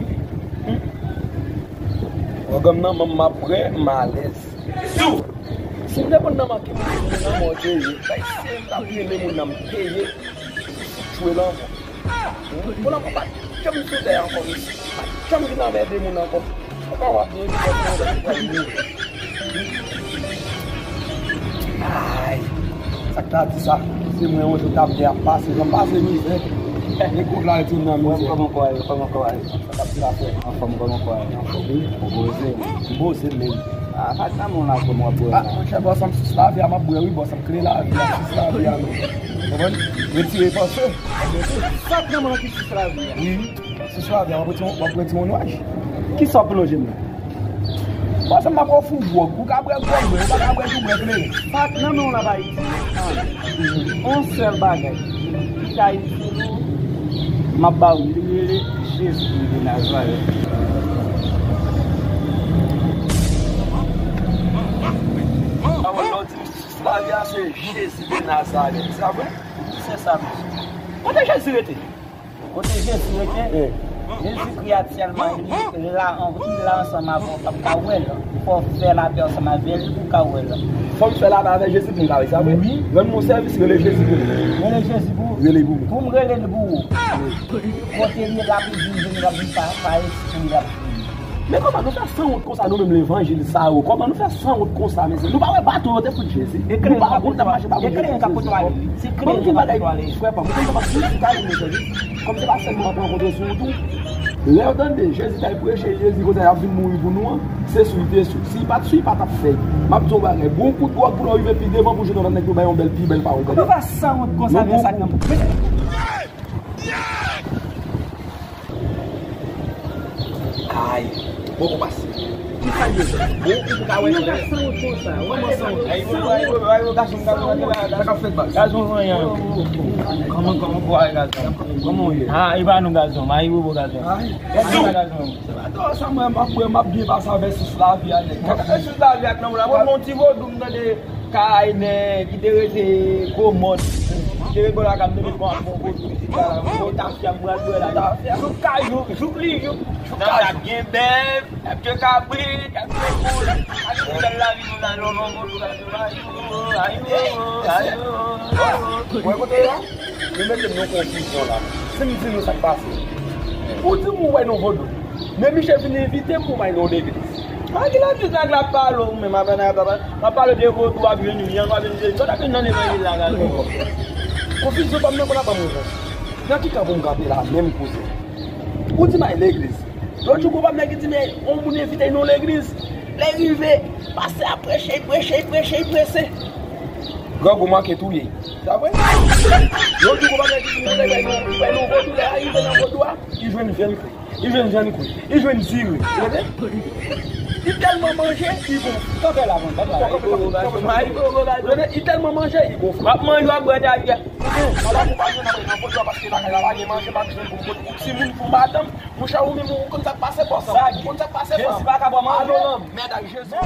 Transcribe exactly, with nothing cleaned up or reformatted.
wi. Pwogram nan, manman m ap prè, m alèz. Sou! Si m te konn nan manke moun nan mò te ye, bay si m t ap rele moun nan m te ye, tchwe lanmò. Pou lanmò pa t janm sou tè ankò, mesye. Pa t janm vin anmède moun ankò. Ou pa wè byen ki fè pou mwen pral mouri. Ay, sa k ta di sa? Se mwen yon jou t ap gen ap pase, jan m pase mizè. E kout la rete nan mizè. Kòman kò a ye, kòman kò a ye? Sa k ap di la, frè? Anfòm, kòman kò a ye? Anfòm, wi. Ou poze? M poze menm. Ah, pa t nan men w la, kòman w ap bwè la? Ah, monchè, bòs, m sis lavi a, m ap bwè, wi, bòs, m kle lavi a, sis lavi a, non. Konprann? Retire panse. Sa k nan men w ki sis lavi a? Wi. Sou swa, w ap pran ti, w ap pran ti nwaj. Kisa w ap plonje m la? Pase m ap ofri w gwòg. Ou ka bwè gwòg mwen, ou pa ka bwè jou mwen klere. Sa k nan men w la pa itil. On sèl bagay ki ka itil ou, m ap ba w li, li rele Jezi de Nazarèt. Pawòl la w di m, sous lavi a se Jezi de Nazarèt. Se sa vre? Se sa, mesye. Kote Jezi rete? Kote Jezi rete? Jezikri atyèlman, li la, li la ansanm avè w, w p ap ka wè l. Fò w fè lapè ansanm avè l pou w ka wè l. Fò m fè lapè avè Jezi pou m ka wè l, sa vre? Wi. Rann mwen sèvis, rele Jezi pou mwen. Rele Jezi pou ou. Rele pou mwen. Pou m rele l pou ou. Kote l ye, l ap vin, vin, l ap vin pa, pa espri, l ap vin. Men kòman nou fè sanwont konsa nou menm levanjil sa yo? Kòman nou fè sanwont konsa, mesye? Nou pa wè bato yo te fout Jezi? Nou pa wè moun k ap mache pa kote Jezi? Se kreye k ap kontwole li. Frè pa m, ou konn sa k ap di, frè pa m, ou konn sa k ap di, kòm se pa sèl moun k ap rankontre sou wout ou. Lè yo tande Jezi t al preche, Jezi konsa y ap vin mouri pou nou an, se sou li te sou. Si li pa t sou, li pa t ap fè. M ap di w yon bagay, bon kout dwòg pou nou rive pi devan pou jwenn yon lòt nèg pou bay yon bèl, pi bèl pawòl, tande? Kòman fè sanwont konsa, men sa k nan Kay. Bon, bon, pase. Ki sa l ye? Bon, ou ka wè. Yo ka sanwont konsa. Wè mwen sanwont. Ay, yo, ay, yo, ay, yo, gason, gason, gason, gason. Sa k ap fèt, baz? Gason, vanyan. Kòman, kòman, kòman, gason? Kòman w ye? Ah, e pa nou, gason. Ay, yo, gason. Ay. Gason, gason. Se pa tò sa, mwen, m ap, mwen, m ap byen pase avè sous lavi a, nèg. Kaka sous lavi a, nan, la, bon, non, ti vodou, m tande. Kay nèg ki te rete gwo mòn. Ki te rete bò lakay m, te met bon ak bon kote. Bon tafya m pral bwè la. Tafya. Jouk kay, jouk, jouk li, jouk. Nan sa gen bèf, kèlke kabrit, kèlke poul. Ak tout bèl lavi nou la, non, non, non, non, ayo, ayo, ayo. Mwen kote yo, nou mete m nan konfizyon la. Si m di nou sa k pase. Ou di m ou wè non vodou. Men misye vin envite m pou m al nan legliz. A ki legliz nèg la ap pale ou menm avè nèg la? M ap pale de vodou, w ap jwenn vyann, w ap jwenn jezi. Sa w t ap jwenn nan levanjil la, gade. Konfizyon pa m nan, konn ap ban m yon chans. Nan ki kan pou m kanpe la menm, kouzen? Ou di m al legliz. Lòt jou, gon pam nèg ki di, men, yon moun envite l nan legliz. Lè l rive, pastè a preche, preche, preche, preche. Grangou manke touye. Sa vre? Lòt jou, gon pam nèg ki di, men, nèg la, li bay nou vodou, lè l rive nan vodou a, li jwenn vyann kri. Li jwenn vyann kwi. Li jwenn diri. Ou tande? Li tèlman manje, li gonfle. Kanpe la, kanpe la. Ou tande? Li tèlman manje, li gonfle. W ap manje, w ap bwè, ta fè. Papa, pou pa jwenn apre nan vodou a, paske lakay la pa gen manje, m ap jwenn pou m pot pou timoun, pou madanm. Monchè, ou menm, ou konn sa k pase, bòs? Ou konn sa k pase, frè? Jezi pa ka ba manje. Mèd ak Jezi.